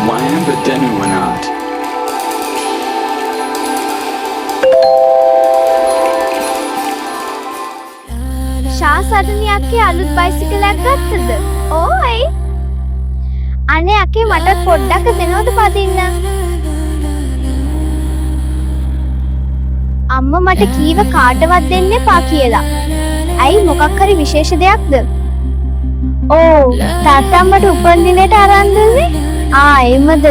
Wayamba Denuwanat. ෂා සටනි අක්කේ අලුත් බයිසිකලයක් ගත්තද? ඕයි. අනේ අක්කේ මටත් පොඩ්ඩක් දෙනවද පදින්න? අම්මා මට කීව කාටවත් දෙන්න එපා කියලා. ඇයි මොකක් හරි විශේෂ දෙයක්ද? ඕ තාත්තා මට උපන්දිනේට අරන් දුන්නේ? ආ එහෙමද?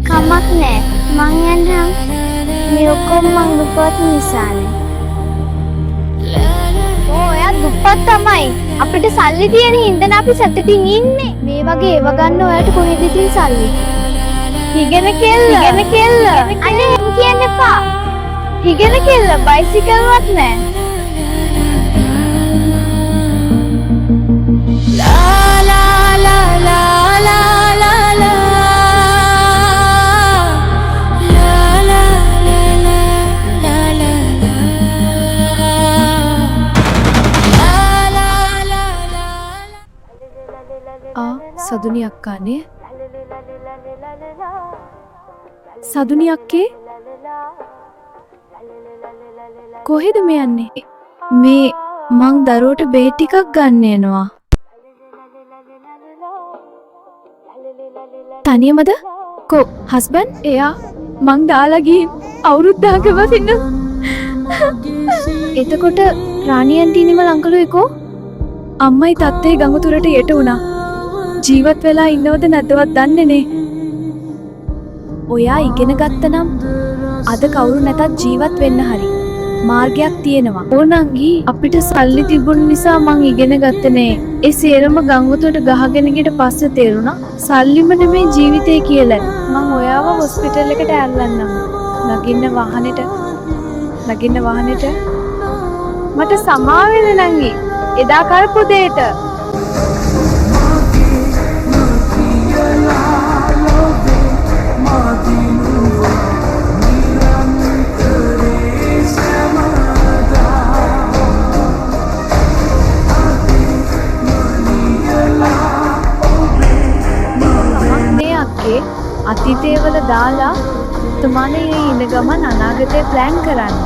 කමක් නෑ මං යන්නම්. මේ ඔක්කොම මං දුප්පත් නිසානේ. ඕ ඔයා දුප්පත් තමයි. අපිට සල්ලි තියෙන හින්දානේ අපි සතුටින් ඉන්නේ. මේ වගේ ඒව ගන්න ඔයාට කොහෙද ඉතින් සල්ලි? හිගෙන කෙල්ල. හිගෙන කෙල්ල. අනේ එහෙම කියන්න එපා. හිගෙන කෙල්ල බයිසිකල්වත් නෑ. ආ සදුනි අක්කානේ. සදුනි අක්කේ කොහෙද මේ යන්නේ? මේ මං දරුවට බේත් ටිකක් ගන්න යනවා. තනියමද? කො හස්බන්ඩ්? එයා මං දාලා ගිහින් අවුරුද්දකම ඉන්න. එතකොට රාණි ඇන්ටි නිමල් අංකලු එකෝ අම්මයි තාත්තයි ගඟතුරට යට වුණා. ජීවත් වෙලා ඉන්නවද නැද්දවත් දන්නේ නේ. ඔයා ඉගෙන ගත්තනම් අද කවුරු නැතත් ජීවත් වෙන්න හරි මාර්ගයක් තියෙනවා. ඕ නංගි අපිට සල්ලි තිබුණ නිසා මං ඉගෙන ගත්තේ නෑ. ඒ සේරම ගංගුතුරට ගහගෙන ගියට පස්සේ තේරුණා සල්ලිම නෙමෙයි ජීවිතේ කියලා. මං ඔයාව හොස්පිටල් එකට ඇල්ලන්නම්. නගින්න වාහනේට නගින්න වාහනේට මට සමා වෙන්න නංගි. එදා කරපු දෙයට. කමක් නෑ අක්කේ, අතීතේ වල දාලා වර්තමානයේ ඉන්න ගමන් අනාගතේ ප්ලෑන් කරන්න.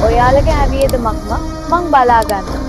ඔයාලගේ හැවියදමක්ම මං බලා ගන්න.